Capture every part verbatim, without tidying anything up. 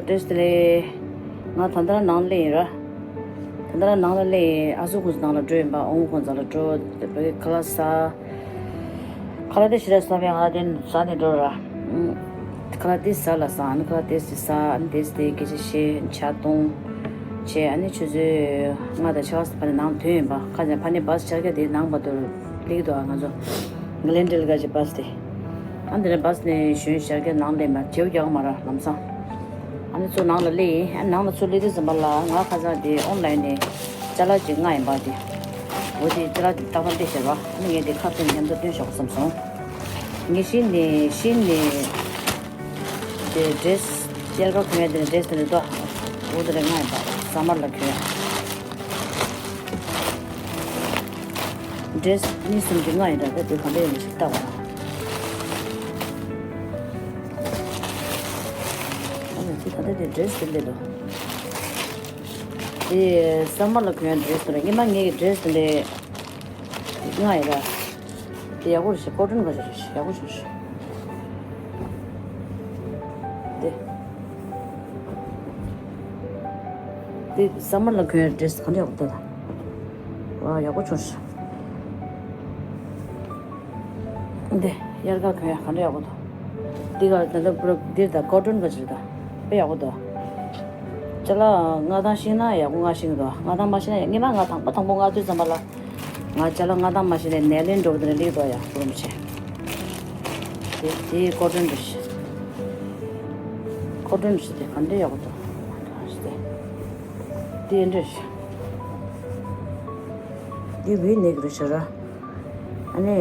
བཀྲ་ཤིས་བདེ་ལེགས། ང་ད་ལྟ་ནང་སླེབས་ཡིན་ར། ད་ལྟ་ནང་ལ་སླེབས་ཡིན། ཨ་ཟུག་ཁོང་ཚོ་ནང་ལ་འགྲོ་ཡིན་པ། ཨོང་ཁོང་ཚོ་ལ་འགྲོ། དེ་བས་ཁ་ལག་ཟ། ཁ་ལག་དེ་ཞེ་དྲག་ཟ་བས། ང་དེ་ཟ་ནས་འགྲོ་ར། ཨུམ། ཁ་ལག་དེ་ཟ་ལ་ཟ། ཨ་ནི་ཁ་ལག་དེ་ཟ། ཨ་ནི་དེ་དེ་སྐད་ཆ་བཤད། ཇ་འཐུང་བྱས། ཨ་ནི་ཆུ་ཚོད་ལྔ་དང་ཕྱེད་ཀ་ཕ་ནས་ནང་ཐོན་ཡིན་པ། ཁ་ཅིག་ཕ་ནས་བཱས་ཆར་ག་དེ་ནང་བར་དུ་སླེབས་འདུག་ང་ཚོ་གླེན་ཌལ་ག་ཅིག་བཱས་དེ། ཨ་འདི་ནས་བཱས་ནས་ཞོན་ཤར་གྱི་ནང་སླེབས་མ་བྱེའུ་རྒྱག་མ་ར་ལམ་སང་། ཨ་ནི་ཚུར་ནང་ལ་སླེབས་ཡིན། ཨ་ནང་ལ་ཚུར་སླེབས་དུས་ཙམ་པ་ལ་ང་ཁ་སང་དེ་ཨོན་ལན་ནས་ཅ་ལག་ཅིག་མངགས་ཡིན་པ་དེ། འོ་དེ་ཅ་ལག་དེ་ཏག་ཏག་སླེབས་ཤག་ར། ཨ་ནི་ངས་དེ་ཁ་ཐུག་མཉམ་དུ་སྟོན་ཤོག་བསམ་སོང་། ངས་ཤིན་ནས་ཤིན་ནས་དེ་ཌི་རེ་སི་གཡར་ཁ་གོན་ཡ་དེ་ནས་ཌི་རེ་སི་དེ་འདྲ་འདུག་འོ་དེ་འདྲ་མངགས་ཡིན་པ། སམ་མར་ལ་གྱོན་ཡ། ཌི་རེ་སི་གཉིས་གསུམ་ཅིག་མངགས་ཡིན་འདྲ། དེ་ག་འདྲ་ཡིན་ཞིག་ལྟ་བ། ཨ་ནི་ཅི་ད་ལྟ་དེ་ཌི་རེ་སི་དེ་འདྲ་འདུག་དེ་སམ་མར་ལ་གྱོན་ཡ་ཌི་རེ་སི་དེ་འདྲ། སྔོན་མ་ངེད་ཀྱི་ཌི་རེ་སི་དེ་འདྲ་མངགས་ཡིན་ར། དེ་ཡག་པོ་རེད་ཤག་ཀོ་ཊོན་ག་ཅིག་རེད་ཤག་ཡག་པོ་བྱུང་ཤག་དེ། དེ་སམ་མར་ལ་གྱོན་ཡ་ཌི་རེ་སི་ག་འདྲ་ཡག་པོ་འདུག་ད། ཨ་ཡག་པོ་བྱུང་ཤག་དེ་དབྱར་ཁ་གྱོན་ཡ་ག་འདྲ་ཡག་པོ་འདུག་འདི་ག་ད་ལྟ་པུ་ར་འདིར་ད་ཀོ་ཊོན་ག་ཅིག་རེད་ད། དཔེ་ཡག་པོ་འདུག་ཅ་ལག་མངགས་སྟངས་ཤེས་ན་ཡག་པོ་མངགས་ཤེས་ཀྱི་འདུག་མངགས་སྟངས་མ་ཤེས་ན་ཡག་སྔོན་མ་ང་དང་པོ་དང་པོ་མངགས་དུས་ཙམ་པ་ལ། ང་ཅ་ལག་མངགས་སྟངས་མ་ཤེས་ནས་ནད་ལན་འགྲོ་གི་དེ་འདྲ་སླེབས་འདུག་ཡ། ཀུ་རུམ་བྱས། དེ་དེ་ཀོ་ཊོན་རེད་ཤག་ཀོ་ཊོན་རེད་ཤག་དེ་ག་འདྲ་ཡག་པོ་འདུག་དེ་འདྲ་རེད་ཤག་དེ་ཝི་ནེག་རེད་ཤག་ར། ཨ་ནི་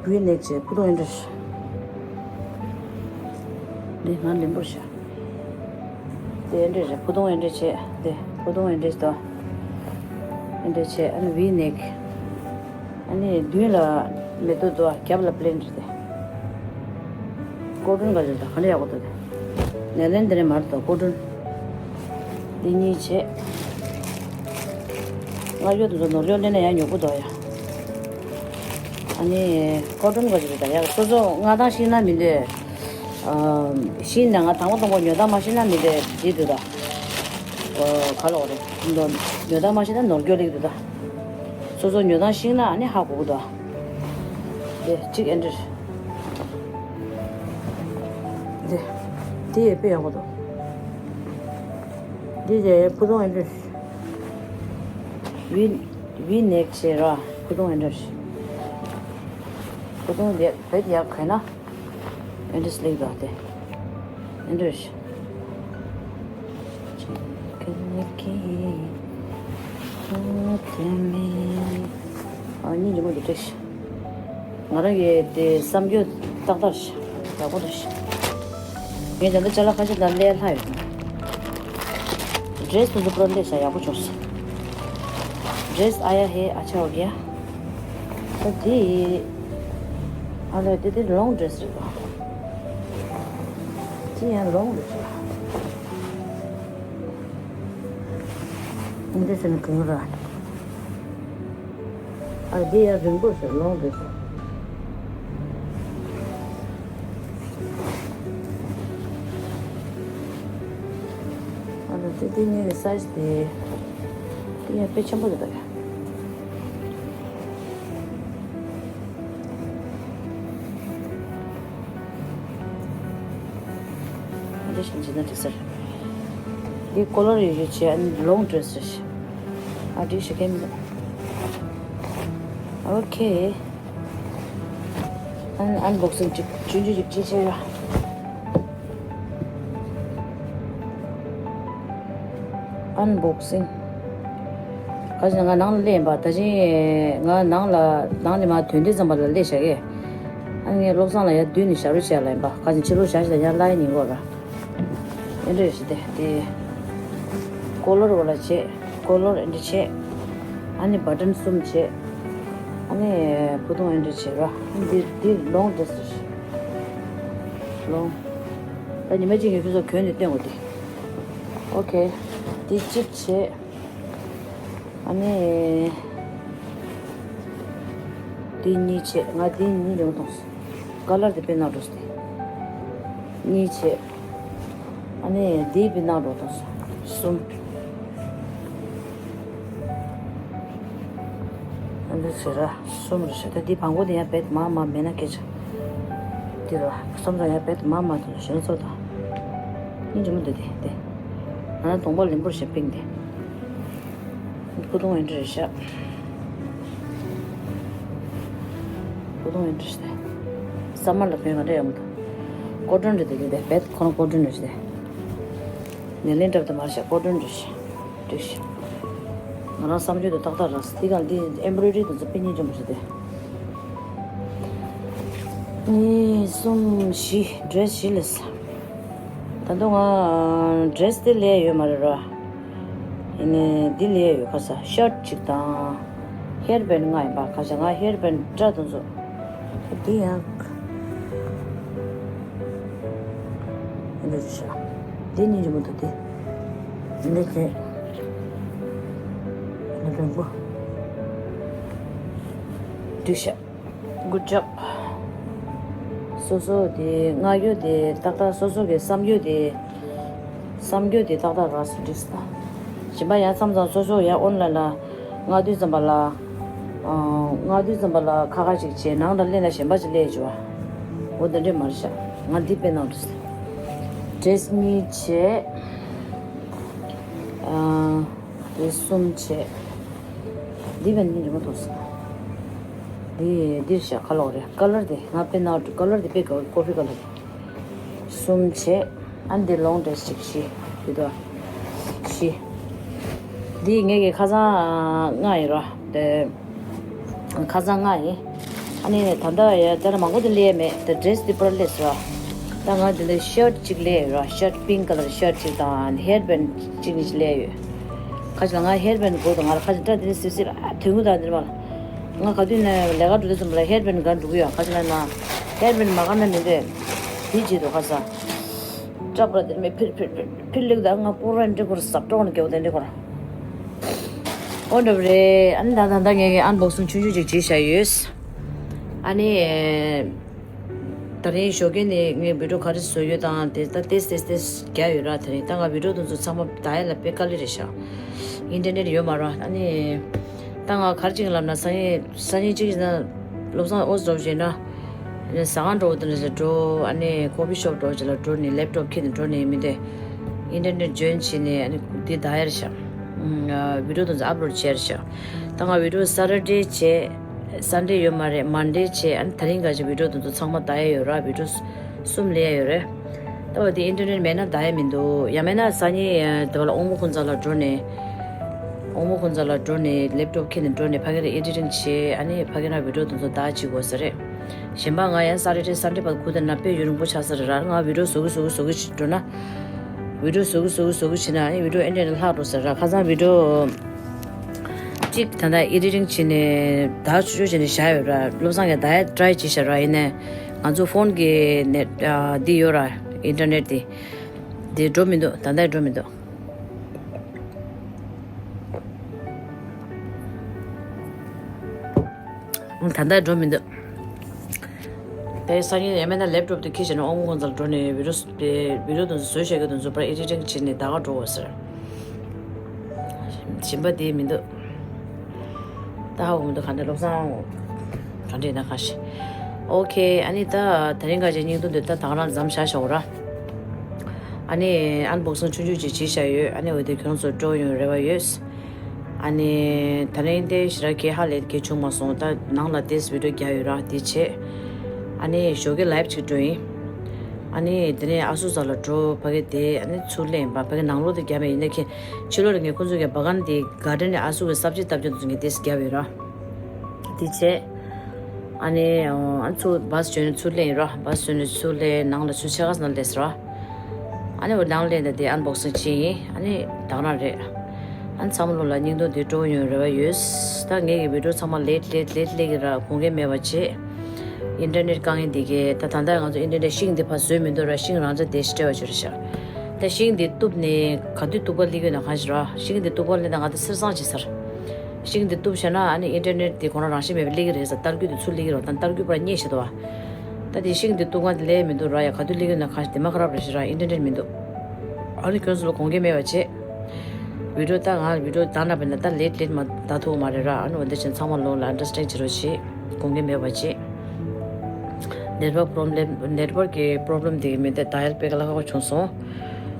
ཝི་ནེག་བྱས་ཕུ་ཐུང་འདི་འདྲ་ཞིག་འདི་ང་ལེན་པོར་བྱ། དེ་འདི་འདྲ་བྱས་ཕུ་ཐུང་འདི་འདྲ་བྱས། དེ་ཕུ་ཐུང་འདི་འདྲ་ཞིག་འདུག་འདི་འདྲ་བྱས། ཨ་ནི་ཝི་ནེག་ཨ་ནི་མདུན་ལ་མེ་ཏོག་འདུག་རྒྱབ་ལ་པི་ལེན་རེད་དེ། ཀོ་ཊོན་ག་རེ་འདུག་ག་འདྲ་ཡག་པོ་འདུག་དེ། ནེ་ལེན་དེ་རེད་མ་རེད་དོ། ཀོ་ཊོན། འདི་གཉིས་བྱས། སྔར་ཡོད་དུ་ནོར་ཡོད་ལེན་ན་ཡང་ཉོ་གི་འདུག་ཡ། ཨ་ནི་ཀོ་ཊོན་ག་ཅིག་རེད་ད་ཡ། སོ་སོ་མངགས་སྟངས་ཤེས་ན་མི་འདོད། ཨ། ཤེས་ན་ང་དང་པོ་དང་པོ་ཉོ་སྟངས་མ་ཤེས་ན་མི་འདོད་བྱེད་འདུག་ད། ཨ། ག་ལ་འོ་རེད། ཉོ་སྟངས་མ་ཤེས་ན་ནོར་སྐྱོ་ལེགས་འདུག་ད། སོ་སོ་ཉོ་སྟངས་ཤེས་ན་ཨ་ནི་ཧ་གོ་གི་འདུག་དེ་གཅིག་ཨེ་འདྲ། དེ། དེ་ཡས་དཔེ་ཡག་པོ་འདུག་འདི་ཡས་ཕུ་ཐུང་ཨེ་འདྲ། ཝི་ཝི་ནེག་བྱས་ར་ཕུ་ཐུང་ཨེ་འདྲ། ཕུ་ཐུང་དེ་བེད་ཡག་གོན་ན་ཨེ་འདྲ་སླེག་འདུག་དེ། ཨེ་འདྲ། ཨ་ནི་རི་མོ་འདི་འདྲ་ཞིག་ང་རང་གི་དེ་བསམ་རྒྱུ་ཏག་ཏག་ཞིག་ཡག་པོ་འདྲ་ཞིག་ངས་ད་ལྟ་ཅ་ལག་ཁ་ཤས་ད་ལས་སླ་ཡོད། ཌི་རེ་སི་དེ་ཚོ་པུ་ར་ལས་ས་ཡག་པོ་བྱུང་སོང་། ཌི་རེ་སི་ཨ་ཡ་ཧེ་ཨ་ཆ་འོ་གི་ཡ། ད་དེ། ཨ་ལས་དེ་དེ་ལོང་ཌི་རེ་སི་རེད་པ། དེ་ཡང་ལོང་ཌི་རེ་སི་རེད། འདི་ཟེར་ན་གང་ར། ཨ་འདི་ཡང་རིང་པོ་ཞིག་ལོང་འདུག་ཨ་ནི་དེ་དེ་གཉིས་ཀྱི་སའི་ཛི་དེ་དེ་ཡང་དཔེ་ཆེན་པོ་རེད་ད་ཡ། འདི་བཞིན་བྱས་ན་འགྲིག་ས་རེད། འདི་ཀོ་ལར་ཡོད་ཡོད་བྱས་ཨ་ནི་ལོང་ཌི་རེ་སི་རེད། ཨ་འགྲིག་ཤག་ཁེ་མི་འདུག་ཨོ་ཁེ། ཨན་ཨན་བོག་སིང་ཅིག་ཆུང་ཆུང་ཅིག་ཅིག་བྱས་ཡོད། ཨན་བོག་སིང་། ག་ཅི་ང་ནང་ལ་སླེབས་ཡིན་པ། ད་ཅི་ང་ནང་ལ་ནང་ནས་མར་ཐོན་དུས་ཙམ་པ་ལ་སླེབས་བཞག་གི་ཨ་ནི་ངས་བློ་བཟང་ལ་ཡར་མདུན་ནས་ཞབས་བྲོ་བྱས་ལ་ཡིན་པ། ག་ཅི་ཕྱི་ལོགས་བཞག་བཞག་ཡར་སླར་ཡང་ཉིན་གོ་ར། ཨེ་འདྲ་ཞིག་དེ་དེ། ཀོ་ལར་བ་ལ་བྱས། ཀོ་ལར་ཨེ་འདྲ་བྱས། ཨ་ནི་བ་ཊན་གསུམ་བྱས། ཨ་ནི་བུ་ཐུང་ཨེ་འདྲ་བྱས་ར། འདི་འདི་ལོང་ཌི་རེ་སི་རེད། ལོང་། ད་ཉི་མ་གཅིག་ངས་ཁྱོད་ཚོ་གྱོན་ནས་སྟོན་དགོས་དེ། ཨོ་ཁེ། འདི་གཅིག་བྱས། ཨ་ནི། འདི་གཉིས་བྱས། ང་འདི་གཉིས་ཡོང་ཐོངས། ཀ་ལར་དེ་དཔེ་ནག་འགྲོ་སྟེ། གཉིས་བྱས། ཨ་ནི་འདི་བི་ནང་རོ་དང་གསུམ། ཨ་འདི་ཟེར་ར་གསུམ་རེད་ཤག་ད་འདི་བང་གོ་དེ་ཡང་བེད་མ་མ་མེད་ན་སྐད་ཆ། འདི་ར་གསུམ་ཚང་ཡང་བེད་མ་མ་དང་གཞན་ཚོ་དང་། སྙིང་རྗེ་མོ་འདི་དེ་དེ། ང་ན་གདོང་པ་ལེན་པོར་ཞེ་པིང་དེ། ཕུ་ཐུང་ཨེ་འདྲ་རེད་ཤག་ཕུ་ཐུང་ཨེ་འདྲ་ཞིག་སྟེ། ས་མར་ལ་ཕན་ག་འདྲ་ཡོང་གི་འདུག་ཀོ་ཊོན་རེད་དེ་དེ་བེད་ཁོ་རང་ཀོ་ཊོན་རེད་ཞིག་སྟེ། ནས་ལེན་འདྲ་དེ་མ་རེད་ཤག་ཀོ་ཊོན་རེད་ཤག་འགྲིག་ཤག་ང་རང་བསམ་རྒྱུ་དེ་ཏག་ཏག་རེད། དེ་ག་འདི་ཨེམ་བྷོ་རོ་ཌི་རི་དེ་ཚོ་དཔེ་སྙིང་རྗེ་མོ་ཞིག་སྟེ། གཉིས་གསུམ་བཞི་ཌི་རེ་སི་བཞི་ལས། ད་དུང་ང་ཌི་རེ་སི་དེ་ལས་ཡོད་མ་རེད་ར། ཡིན་ནའི་འདི་ལས་ཡོད་ཁ་ས་ཤར་ཊི་གཅིག་དང་། ཧེར་བེན་ལྔ་ཡིན་པ་ཁ་ཤ་ང་ཧེར་བེན་སྐྲ་དེ་ཚོ། འདི་ཡང་། འདི་ཤ། འདི་གཉིས་ཀྱི་མ་གཏོགས་འདི། འདི་དེ། འདི་རིང་པོ། འདི་ཤ། Good job. སོ་སོ་དེ་སྔ་རྒྱུ་དེ་ཏག་ཏག་སོ་སོ་གི་བསམ་རྒྱུ་དེ། བསམ་རྒྱུ་དེ་ཏག་ཏག་རག་སོང་འགྲིག་སོང་། གཞན་པ་ཡང་མཚམས་མཚམས་སོ་སོ་ཡང་ཨོན་ལན་ལ་ལྔ་དུས་ཙམ་པ་ལ། ཨ། ལྔ་དུས་ཙམ་པ་ལ་ཁ་ཁ་ཅིག་བྱས་ནང་ལ་སླེབས་ན་གཞན་པ་ཅིག་སླེབས་བྱུང་བ། འོ་དེ་འདྲས་མ་རེད་ཤག་ང་འདི་དཔེ་གནང་འགྲིག་སོང་། ཌི་རེ་སི་གཉིས་བྱས། ཨ། དེ་གསུམ་བྱས། འདི་བས་ནི་རི་མོ་ཐོགས་སོང་། འདི་འདིར་བཞག་ཁ་ལོག་རེད། ཀ་ལར་དེ་ང་དཔེ་ནག་འདུག་ཀ་ལར་དེ་དཔེ་དགའ་བོ་ཀོ་ཕི་ཀ་ལར། གསུམ་བྱས། ཨ་འདི་ལོང་ཌི་རེ་སི་ཅིག་བཞི། འདི་དོ། བཞི། འདི་ངེད་ཀྱི་ཁ་སང་ལྔ་ཡིན་རོ། དེ། ཁ་སང་ལྔ་ཡིན། ཨ་ནི་ད་ལྟ་ཡ་ད་ལྟ་མང་པོ་དེ་སླེབས་མེད་དེ་ཌི་རེ་སི་དེ་པར་སླེབས་སོང་། ད་ང་དེ་ལ་ཤར་ཊི་གཅིག་སླེབས་ཡོད་ར། ཤར་ཊི་པིང་ཀ་ལར་ཤར་ཊི་གཅིག་དང་ཧེར་བེན་གཅིག་གཉིས་ཤིག་སླེབས་ཡོད། ཁ་ཅིག་ལ་ང་ཧེར་བེན་དགོས་འདུག་ང་ལ་ཁ་ཅིག་སྐྲ་དེ་ནས་སིབ་སིབ་ཨ་དོན་གུ་དང་དེ་མ་ལ། ང་ག་དུས་ནས་ལས་ཀ་འགྲོ་དུས་ཙམ་པ་ལ་ཧེར་བེན་འགའ་འགྲོ་གི་ཡོད། ཁ་ཅིག་ལ་ན་ཧེར་བེན་མ་ག་ན་མི་འདོད། དེ་བྱེད་དུ་ཁ་ས། སྐྲ་པར་དེ་མེད་ཕིར་ཕིར་ཕིར་ཕིར་ལུག་དང་ང་པོ་ར་འདྲི་གོ་ར་ཟབ་ཀྲོག་ནས་སྐྱེ་བོ་དེ་འདྲི་གོ་ར། ཨོ་འདྲ་བ་རེད། ཨ་ནི་ད་ད་ད་ངས་ཨན་བོག་སིང་ཆུང་ཆུང་ཅིག་བྱས་བཞག་ཡོད། ཨ་ནི། ད་རིང་ཞོགས་ཀས་ནས་ངས་བི་ཌིའོ་ག་རེ་བཟོ་ཡོད་དང་དེ་ད་ཏེས་ཏེས་ཏེས་རྒྱག་ཡོད་ར། ད་རིང་ད་ང་བི་ཌིའོ་དེ་ཚོ་ཚང་མ་ད་ཡ་ལ་དཔེ་དཀའ་ལས་རེད་ཤག་ཨིན་ཊར་ནེཊ་ཡོད་མ་ར། ཨ་ནི། ད་ང་ག་རེ་བྱེད་ཀྱི་ལབ་ན་སང་ཉིན་སང་ཉིན་གཅིག་ཡིན་ན་བློ་བཟང་ཨོ་ཛོབ་བྱས་ན། ཟ་ཁང་འགྲོ་བ་དེ་འདྲ་ཞིག་འགྲོ། ཨ་ནི་ཀོ་ཕི་ཤོབ་འགྲོ་བྱས་ལ་འགྲོ་ནས་ལེབ་ཊོབ་ཁྱེར་ནས་འགྲོ་ནས་མི་དེ། ཨིན་ཊར་ནེཊ་ཇོན་བྱས་ནས་ཨ་ནི་དེ་ད་ཡར་བཞག་བི་ཌིའོ་དེ་ཚོ་ཨབ་ལོཌ་བྱས་ར་བཞག་ད་ང་བི་ཌིའོ་སེ་ཊར་ཌེ་བྱས། སན་ཌེ་ཡོད་མ་རེད། མན་ཌེ་བྱས། ཨ་ནི་ད་རིང་ག་ཅིག་བི་ཌིའོ་དེ་ཚོ་ཚང་མ་ད་ཡ་ཡོད་ར། བི་ཌིའོ་གསུམ་ལས་ཡ་ཡོད་རེད། ད་བ་དེ་ཨིན་ཊར་ནེཊ་མེད་ན་ད་ཡ་མི་འདུག་ཡང་མེད་ན་སང་ཉིན་དེ་བ་ལ་དབང་མོ་ཁོང་ཚོ་ལ་འགྲོ་ནས། དབང་མོ་ཁོང་ཚོ་ལ་འགྲོ་ནས་ལེབ་ཊོབ་ཁྱེར་ནས་འགྲོ་ནས་ཕ་གི་ར་ཨེ་ཌི་ཊིང་བྱས། ཨ་ནི་ཕ་གི་ར་བི་ཌིའོ་དེ་ཚོ་ད་བྱེད་དགོས་ས་རེད། གཞན་པ་ང་ཡང་སེ་ཊར་ཌེ་སན་ཌེ་བར་དགུ་དང་ན་དཔེ་ཡུན་རིང་པོ་ཆགས་ས་རེད་ར། ང་བི་ཌིའོ་བཟོ་གི་བཟོ་གི་བཟོ་གི་བྱེད་འགྲོ་ན། བི་ཌིའོ་བཟོ་གི་བཟོ་གི་བཟོ་གི་བྱེད་ན་ཨ་ནི་བི་ཌིའོ་ཨེ་འདྲས་ནས་ལྷག་འགྲོ་ས་རེད་ར། ཁ་སང་བི་ཌིའོ་གཅིག་ད་ལྟ་ཨེ་ཌི་ཊིང་བྱས་ནས་ད་ཆུ་ཆུ་བྱས་ནས་བཞག་ཡོད་ར། བློ་བཟང་གིས་ད་ཡ་ཊི་རའི་བྱས་བཞག་ར། ཡིན་ནའི་ང་ཚོ་ཕོན་གྱི་ནེ་ཊ་འདི་ཡོད་ར། ཨིན་ཊར་ནེཊ་འདི་འདི་འགྲོ་མི་འདུག་ད་ལྟ་འགྲོ་མི་འདུག་ད་ལྟ་འགྲོ་མི་འདུག་དེ་སང་ཉིན་ཡང་མེད་ན་ལེབ་ཊོབ་དེ་ཁྱེར་བྱས་ནས་དབང་མོ་ཁོང་ཚོ་ལ་འགྲོ་ནས་བི་ཌིའོ་བི་ཌིའོ་དེ་ཚོ་བཟོས་བཞག་གི་དེ་ཚོ་པར་ཨེ་ཌི་ཊིང་བྱས་ནས་ད་ག་འགྲོ་དགོས་ཟེར། གཞན་པ་དེ་མི་འདུག་ད་ཧ་གོ་མི་འདུག་ག་འདྲ་བློ་བཟང་ག་འདྲ་ཡིན་ན་ག་ཞིག་ཨོ་ཁེ། ཨ་ནི་ད་དེ་རིང་ག་ཅིག་སྙིང་དོན་དེ་ད་ད་ག་རང་མཚམས་བཞག་བཞག་གོ་ར། ཨ་ནི་ཨན་བོག་སིང་ཆུང་ཆུང་ཅིག་བྱས་བཞག་ཡོད། ཨ་ནི་འོ་དེ་ཁྱོད་ཚོ་སྤྲོ་ཡོང་རེ་བ་ཡོད། ཨ་ནི་ད་རིང་དེ་ཞེ་དྲག་གི་ཧ་ལས་གི་བྱུང་མ་སོང་། ད་ནང་ལ་དེས་བི་ཌིའོ་རྒྱག་ཡོད་ར། དེ་བྱས། ཨ་ནི་ཞོགས་ཀས་ལའེབ་ཅིག་འགྲོ་ཡིན། ཨ་ནི་དེ་ནས་ཨ་སུ་ཟ་ལ་འགྲོ་ཕ་གི་དེ་ཨ་ནི་ཚུར་ལེན་པ་ཕ་གི་ནང་ལོགས་དེ་རྒྱབ་མེད་ཡིན་ན་ཁྱེད་ཕྱི་ལོགས་ལ་ངས་ཁོང་ཚོ་གི་བ་གན་དེ་ག་དེ་ནས་ཨ་སུ་གི་སབ་ཇི་བཏབ་རྒྱུ་དེ་ཚོ་ངས་དེས་རྒྱབ་ཡོད་ར། དེ་བྱས། ཨ་ནི་ཨ་ཚུར་བཱས་བྱོན་ནས་ཚུར་ལེན་ཡིན་ར། བཱས་བྱོན་ནས་ཚུར་ལེན་ནང་ལ་ཚུར་ཕྱེད་ཀ་ཙམ་ལས་ར། ཨ་ནི་འོ་ནང་ལེན་ད་དེ་ཨན་བོག་སིང་བྱས་ཡིན། ཨ་ནི་ད་ག་རང་རེད། ཨ་ནི་ཚང་མ་ལོ་ལ་སྙིང་དོན་དེ་སྤྲོ་ཡོང་རེ་བ་ཡོད། ད་ངེད་ཀྱི་བི་ཌིའོ་ཚང་མ་ལེཊ་ལེཊ་ལེཊ་སླེབས་ཀྱི་ར། དགོངས་འགལ་མེད་པ་བྱེད། ཨིན་ཊར་ནེཊ་དཀའ་ངལ་འདི་གས་ད་ད་ལྟ་ང་ཚོ་ཨིན་ཊར་ནེཊ་ཤིང་འདི་ཕར་བཟོས་མི་འདུག་ར། ཤིང་རང་འཇགས་བསྡད་ཤག་སྤྲད་པ་བྱོས་ར་ཤག་ད་ཤིང་འདི་གཏུབ་ནས་ག་དུས་གཏུབ་པ་སླེབས་ཀྱི་ཡོད་ན་གང་ཤེས་ར། ཤིང་འདི་གཏུབ་པ་སླེབས་ན་ང་ད་སེར་སང་བྱེད་ཚར། ཤིང་འདི་གཏུབ་བྱས་ན་ཨ་ནི་ཨིན་ཊར་ནེཊ་འདི་ཁོ་རང་རང་བཞིན་མེད་པ་སླེབས་ཀྱི་རེད་ཟེར། ཏར་སྐུད་འདི་ཚུར་སླེབས་ཀྱི་རེད། ད་ཏར་སྐུད་པར་རྙེད་ཤེས་འདུག་བ། ད་དེ་ཤིང་འདི་གཏུབ་ཁང་དེ་ལས་མི་འདུག་ར། ཡ་ག་དུས་སླེབས་ཀྱི་ཡོད་ན་གང་ཤེས། དེ་མ་ཁ་རབ་རེད་ཤག་ར། ཨིན་ཊར་ནེཊ་མི་འདུག་ཨ་ནི་ཁྱོད་ཚོ་ལ་དགོངས་འགལ་མེད་པ་བྱེད། བི་ཌིའོ་ད་ང་བི་ཌིའོ་ད་ན་པ་ན་ད་ལེཊ་ལེཊ་མ་ད་ཐུག་མ་རེད་ར། ཨ་ནི་འོ་འདི་བཞིན་ཚང་མ་ལོ་ལ་ཨན་ཌར་སི་ཊེན་ཌ་བྱེད་རོགས་བྱེད། དགོངས་འགལ་མེད་པ་བྱེད། ནེཊ་ཝརཀ་པོ་རོབ་ལེམ་ནེཊ་ཝརཀ་གི་པོ་རོབ་ལེམ་དེ་གི་མི་དེ་ད་ཡལ་པེ་ག་ལ་ཁག་པོ་བྱུང་སོང་།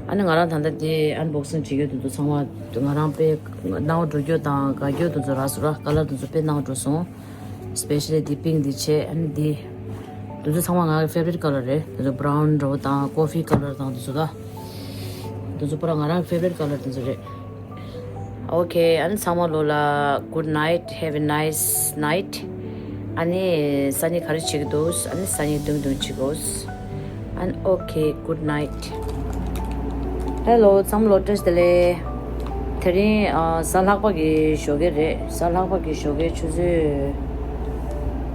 ཨ་ནི་ང་རང་ད་ལྟ་དེ་ཨན་བོག་སིང་བྱེད་རྒྱུ་དེ་ཚོ་ཚང་མ་ང་རང་པེ་ནང་འགྲོ་རྒྱུ་དང་ག་རྒྱུ་དེ་ཚོ་རག་སོང་ར། ཀ་ལར་དེ་ཚོ་པེ་ནང་འགྲོ་སོང་། སི་པེ་ཤལ་ལི་དེ་པིང་དེ་བྱས། ཨ་ནི་དེ་དེ་ཚོ་ཚང་མ་ང་གི་ཕེ་ཝ་རིཊ་ཀ་ལར་རེད། དེ་ཚོ་བྷ་རའུན་འདྲ་བོ་དང་ཀོ་ཕི་ཀ་ལར་དང་དེ་ཚོ་ད་དེ་ཚོ་པུ་ར་ང་རང་གི་ཕེ་ཝ་རིཊ་ཀ་ལར་དེ་ཚོ་རེད། ཨོ་ཁེ། ཨ་ནི་ཚང་མ་ལོ་ལ་good night, have a nice night. ཨ་ནི་སང་ཉིན་ག་རེ་བྱེད་ཀྱི་འདུག་ཨ་ནི་སང་ཉིན་དུང་དུང་བྱེད་དགོས། ཨ་ནི་ཨོ་ཁེ། good night. ཧེ་ལོ། ཚང་མ་ལོ་བཀྲ་ཤིས་བདེ་ལེགས། དེ་རིང་ཨ་གཟའ་ལྷག་པ་གི་ཞོགས་ཀས་རེད། གཟའ་ལྷག་པ་གི་ཞོགས་ཀའི་ཆུ་ཚོད་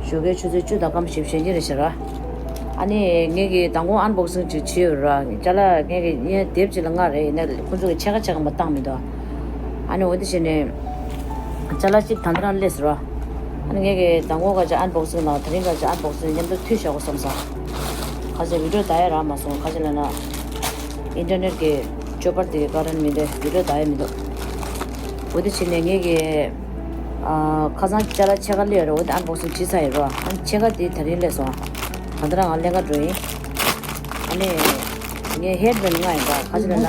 ཞོགས་ཀའི་ཆུ་ཚོད་བཅུ་དང་སྐར་མ་བཞི་བཅུ་ཞེ་གཉིས་རེད་ཤག་ར། ཨ་ནི་ངེད་ཀྱིས་མདང་དགོང་ཨན་བོག་སིང་ཅིག་བྱས་ཡོད་ར། ཅ་ལག་ངེད་ཀྱིས་ངའི་དེབ་ཅིག་ལ་ལྔ་རེད། ཡིན་ན་ཁོང་ཚོ་གི་ཕྱེད་ཀ་ཕྱེད་ཀ་མ་བཏང་མི་འདུག་ཨ་ནི་འོ་དེ་བྱས་ནས་ཅ་ལག་ཅིག་ད་ལྟ་རང་སླེབས་སོང་ར། ཨ་ནི་ངེད་ཀྱིས་མདང་དགོང་ག་ཅིག་ཨན་བོག་སིང་དང་དེ་རིང་ག་ཅིག་ཨན་བོག་སིང་མཉམ་དུ་མཐུད་བཞག་གོ་བསམ་སོང་། ཁ་ཤས་བི་ཌིའོ་བལྟ་ཡ་རག་མ་སོང་། ཁ་ཤས་ལ་ན་ཨིན་ཊར་ནེཊ་གི་ཅོ་པར་དེ་གི་ཀ་རན་མི་འདུག་བི་ཌིའོ་བལྟ་ཡ་མི་འདུག་འོ་དེ་བྱས་ནས་ངེད་ཀྱིས་ཨ་ཁ་སང་ཅ་ལག་ཕྱེད་ཀ་སླེབས་ཡོད་རེད། འོ་དེ་ཨན་བོག་སིང་བྱས་ཚར་ཡོད་རེད་བ། ཨ་ནི་ཕྱེད་ཀ་དེ་དེ་རིང་སླེབས་སོང་། ད་ལྟ་རང་ང་ལེན་ག་འགྲོ་ཡིན། ཨ་ནི་ངའི་ཧེཌ་བེན་ལྔ་ཡིན་པ། ཁ་ཅིག་ལ་ན་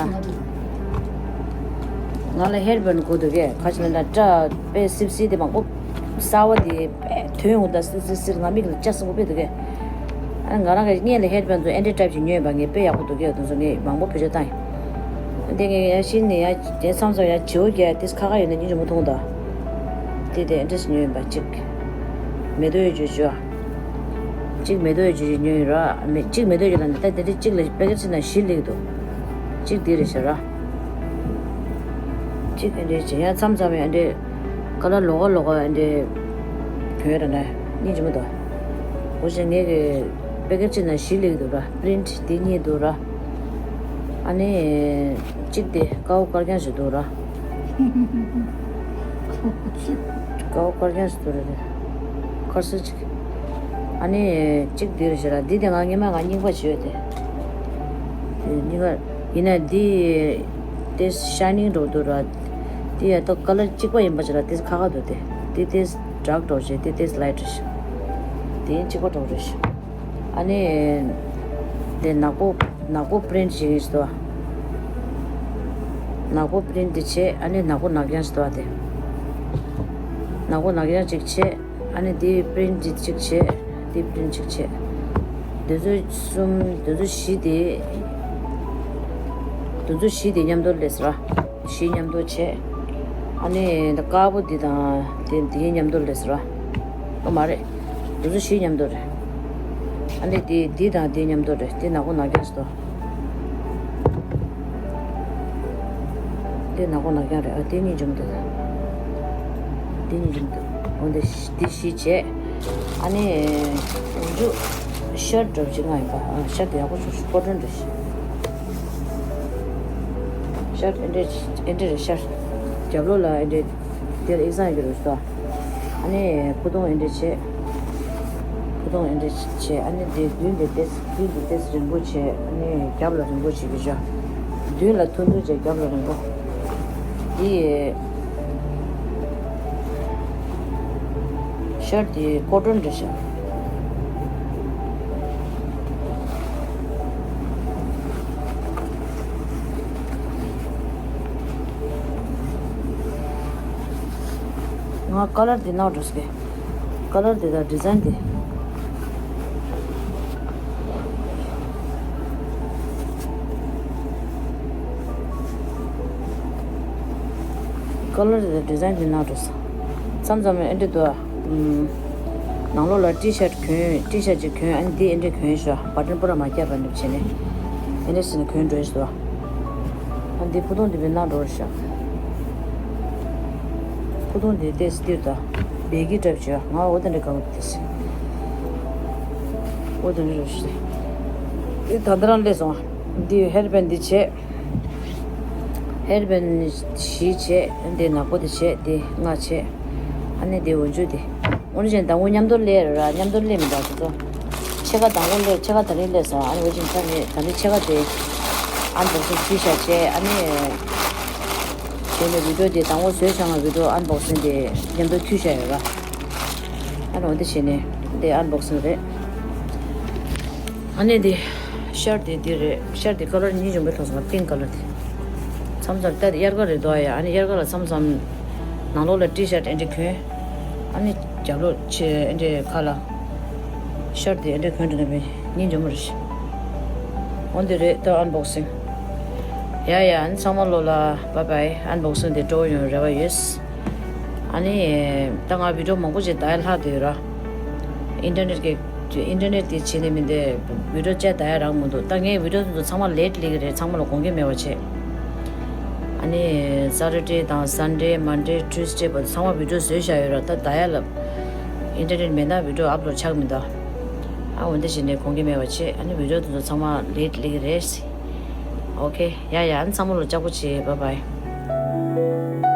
ང་ལ་ཧེཌ་བེན་དགོས་འདུག་གས། ཁ་ཅིག་ལ་ན་སྐྲ་དཔེ་སིབ་སིབ་དེ་མང་པོ་གསར་བ་དེ་དཔེ་ཐོན་ཡོང་ད་སིབ་སིབ་སིབ་ང་མིག་ལ་སྐྱ་སང་པོ་དཔེ་འདུག་གས། ཨ་ང་རང་གི་སྔོན་ལ་ཧེཌ་བེན་ཚོ་ཨེ་འདྲའི་ཊའིབ་ཅིག་ཉོས་ཡིན་པ། ངས་དཔེ་ཡག་པོ་འདུག་གས། དེ་ཚོ་ངས་མང་པོ་བེད་སྤྱོད་བཏང་ཡིན། དེ་ངས་ཡར་ཕྱིན་ནས་ཡར་དེ་མཚམས་མཚམས་ཡར་བྱེའུ་རྒྱག་དེ་ཁ་ཁ་ཡོད་ན་སྙིང་རྗེ་མོ་མཐོང་ད། དེ་དེ་ཨེ་འདྲ་ཞིག་ཉོས་ཡིན་པ། གཅིག་མེ་ཏོག་ཡོད་རྒྱུ་ཞུ། གཅིག་མེ་ཏོག་ཡོད་རྒྱུ་ཞིག་ཉོས་ཡིན་ར། མེ་གཅིག་མེ་ཏོག་ཡོད་ལ་འདི་ལྟ་དེ་འདྲ་གཅིག་ལ་པེ་ཀེ་ཊི་ནང་བཞི་སླེབས་འདུག་གཅིག་འདི་རེད་ཤག་ར། གཅིག་ཨེ་འདྲ་བྱས། ཡང་མཚམས་མཚམས་ཡང་ཨེ་འདྲ་ཀ་ལར་ལོགས་ཀ་ལོགས་ཀ་ཨེ་འདྲ་གྱོན་ར་ན་སྙིང་རྗེ་མོ་འདུག་འོ་བྱས་ངས་ཀྱི་པེ་ཀེ་ཊི་ནང་བཞི་སླེབས་འདུག་ར། པི་རིན་ཊི་འདི་གཉིས་འདུག་ར། ཨ་ནི་གཅིག་དེ་ཀའོ་དཀར་རྐྱང་ཞིག་འདུག་ར། ཀའོ་དཀར་རྐྱང་ཞིག་འདུག་ར། དེ་དཀར་སེར་གཅིག་ཨ་ནི་གཅིག་འདི་རེད་ཤག་ར། འདི་དེ་ང་སྔོན་མ་ང་རྙིང་པ་བྱས་ཡོད་དེ། དེ་རྙིང་པ་ཡིན་ན་འདི་དེ་ཤའི་ནིང་འདྲ་པོ་འདུག་ར། དེ་ཡ་ཏོ་ཀ་ལར་གཅིག་པ་ཡིན་པ་ཅིག་ར། དེ་ཁ་ཁ་འདུག་དེ་དེ་དེ་ཌརཀ་འདྲ་པོ་བྱས། དེ་དེ་ལའིཊ་རེད་ཤག་དེ་གཅིག་པ་འདྲ་པོ་རེད་ཤག་ཨ་ནི་དེ་ནག་པོ་ནག་པོ་པི་རིན་ཊི་ཞིག་ཡིན་ཞིག་འདུག་ནག་པོ་པི་རིན་ཊི་དེ་བྱས། ཨ་ནི་ནག་པོ་ནག་རྐྱང་ཞིག་འདུག་དེ་ནག་པོ་ནག་རྐྱང་གཅིག་བྱས། ཨ་ནི་དེ་པི་རིན་ཊི་གཅིག་བྱས། དེ་པི་རིན་ཊི་གཅིག་བྱས། དེ་ཚོ་གསུམ་དེ་ཚོ་བཞི་དེ་དེ་ཚོ་བཞི་དེ་མཉམ་དུ་སླེབས་ར། བཞི་མཉམ་དུ་བྱས། ཨ་ནི་དཀར་པོ་འདི་དང་དེ་དེ་མཉམ་དུ་སླེབས་ར། ཨོ་མ་རེད། དེ་ཚོ་བཞི་མཉམ་དུ་རེད། ཨ་ནི་དེ་འདི་དང་དེ་མཉམ་དུ་རེད། དེ་ནག་པོ་ནག་རྐྱང་ཞིག་འདུག་དེ་ནག་པོ་ནག་རྐྱང་རེད། ཨ་དེ་གཉིས་འཇོམས་འདུག་དེ་གཉིས་འཇོམས་འདུག་འོ་འདི་འདི་བཞི་བྱས། ཨ་ནི་འོ་འཇུ་ཤར་འདྲ་པོ་ཅིག་ལྔ་ཡིན་པ། ཨ་ཤར་དེ་ཡག་པོ་བྱུང་། ཀོ་ཊོན་འདྲ་ཞིག་ཤར་ཨེ་འདྲ་ཨེ་འདྲ་རེད། ཤར་རྒྱབ་ལོགས་ལ་ཨེ་འདྲ་དེར་ཨེག་ཟང་གི་རུ་སོ། ཨ་ནི་ཕུ་ཐུང་ཨེ་འདྲ་བྱས། ཕུ་ཐུང་ཨེ་འདྲ་བྱས། ཨ་ནི་དེ་མདུན་དེ་ཏེས་མདུན་དེ་ཏེས་རིང་པོ་བྱས། ཨ་ནི་རྒྱབ་ལ་རིང་པོ་བྱེད་ཀྱི་བྱ། མདུན་ལ་ཐུང་ཐུང་བྱས་རྒྱབ་ལ་རིང་པོ། དེ་ཤར་དེ་ཀོ་ཊོན་འདྲ་བྱ། ང་ཀ་ལར་དེ་ནང་འགྲོ་སྐད། ཀ་ལར་དེ་དང་ཌི་ཛའིན་དེ། ཀ་ལར་དེ་དང་ཌི་ཛའིན་དེ་ནང་འགྲོ་སོང་། མཚམས་མཚམས་ཨེ་འདྲ་འདུག་ཨ། ནང་ལོགས་ལ་ཊི་ཤར་ཊི་གྱོན། ཊི་ཤར་ཊི་ཅིག་གྱོན། ཨ་ནི་འདི་ཨེ་འདྲ་གྱོན་ཤོག་བ་ཊན་པུ་ར་མ་བརྒྱབ་པ་འདྲ་བྱས་ནས་ཨེ་འདྲ་ཟེར་ནས་གྱོན་འགྲོ་ཤོག་ཨ་འདི་ཕུ་ཐུང་འདི་བའི་ནང་འགྲོ་ཤོག་ཕུ་ཐུང་འདི་ཏེས་འདིར་ད་བེ་གི་འདྲ་བྱས། ང་འོ་དེ་འདྲ་ག་བ་ཏེས་འོ་དེ་འདྲ་ཤོག་འདི་ད་ལྟ་རང་སླེབས་སོང་། འདི་ཧེར་བེན་འདི་བྱས། ཧེར་བེན་བཞི་བྱས། འདི་ནག་པོ་དེ་བྱས། འདི་ལྔ་བྱས། ཨ་ནི་འདི་འོ་འཇུ་འདི། འོ་ན་ཅན་དང་པོ་མཉམ་དུ་སླེབས་ར། མཉམ་དུ་སླེབས་མི་འདུག་དེ་ཚོ་ཕྱེད་ཀ་དང་པོ་སླེབས། ཕྱེད་ཀ་དེ་རིང་སླེབས་སོང་། ཨ་ནི་འོ་ཅན་ད་ནི་ད་ནི་ཕྱེད་ཀ་དེ་ ཨན་བོག་སིང་བྱས་བཞག་བྱས། ཨ་ནི་བྱས་ནས་བི་ཌིའོ་དེ་དང་པོ་བཟོས་བཞག་ན་བི་ཌིའོ་ཨན་བོག་སིང་དེ་མཉམ་དུ་མཐུད་བཞག་ཡོད་ར། ཨ་ནི་འོ་དེ་བྱས་ནས་དེ་ཨན་བོག་སིང་རེད། ཨ་ནི་དེ་ཤར་དེ་དེ་རེད། ཤར་དེ་ཀ་ལར་གཉིས་བྱུང་བའི་ཐོག་སོང་བ། པིང་ཀ་ལར་དེ། མཚམས་མཚམས་ད་དེ་དབྱར་ཁ་རེད་འདུག་ཨ། ཡ། ཨ་ནི་དབྱར་ཁ་ལ་མཚམས་མཚམས་ནང་ལོགས་ལ་ཊི་ཤར་ཊི་ཨེ་འདྲ་གྱོན། ཨ་ནི་རྒྱབ་ལོགས་ཆེ་ཨེ་འདྲ་ཁ་ལ་ཤར་དེ་ཨེ་འདྲ་གྱོན་འགྲོ་ན་བས་གཉིས་འཇོམས་རེད། འོ་འདི་རེད་ད་ཨན་བོག་སིང་། ཡ་ཡ། ཨ་ནི་ཚང་མ་ལོ་ལ་བཱའི་བཱའི། ཨན་བོག་སིང་དེ་སྤྲོ་བོ་ཡོང་རེ་བ་ཡོད། ཨ་ནི་ད་ང་བི་ཌིའོ་མང་པོ་ཅིག་ད་ཡ་ལྷག་བསྡད་ཡོད་ར། ཨིན་ཊར་ནེཊ་གི་ཨིན་ཊར་ནེཊ་དེ་བྱས་ནས་མིན་ཏེ་བི་ཌིའོ་བཅད་ད་ཡ་རག་མི་འདུག་ད་ངས་བི་ཌིའོ་དེ་ཚོ་ཚང་མ་ལེཊ་སླེབས་ཀྱི་རེད། ཚང་མ་ལ་དགོངས་འགལ་མེད་པ་བྱས། ཨ་ནི་སེ་ཊར་ཌེ་དང་སན་ཌེ་མན་ཌེ་ཊུ་སི་ཌེ་བར་དུ་ཚང་མ་བི་ཌིའོ་བཟོས་བཞག་ཡོད་ར། ད་ད་ཡ་ལ་ཨིན་ཊར་ནེཊ་མེད་ན་བི་ཌིའོ་ཨབ་ལོཌ་ཆགས་མི་འདུག་ཨ་འོ་འདི་བྱས་ནས་དགོངས་འགལ་མེད་པ་བྱས། ཨ་ནི་བི་ཌིའོ་དེ་ཚོ་ཚང་མ་ལེཊ་སླེབས་ཀྱི་རེད། ཨོ་ཁེ། ཡ་ཡ། ཨ་ནི་ཚང་མ་ལ་ལྕགས་པོ་བྱེད། བཱའི་བཱའི།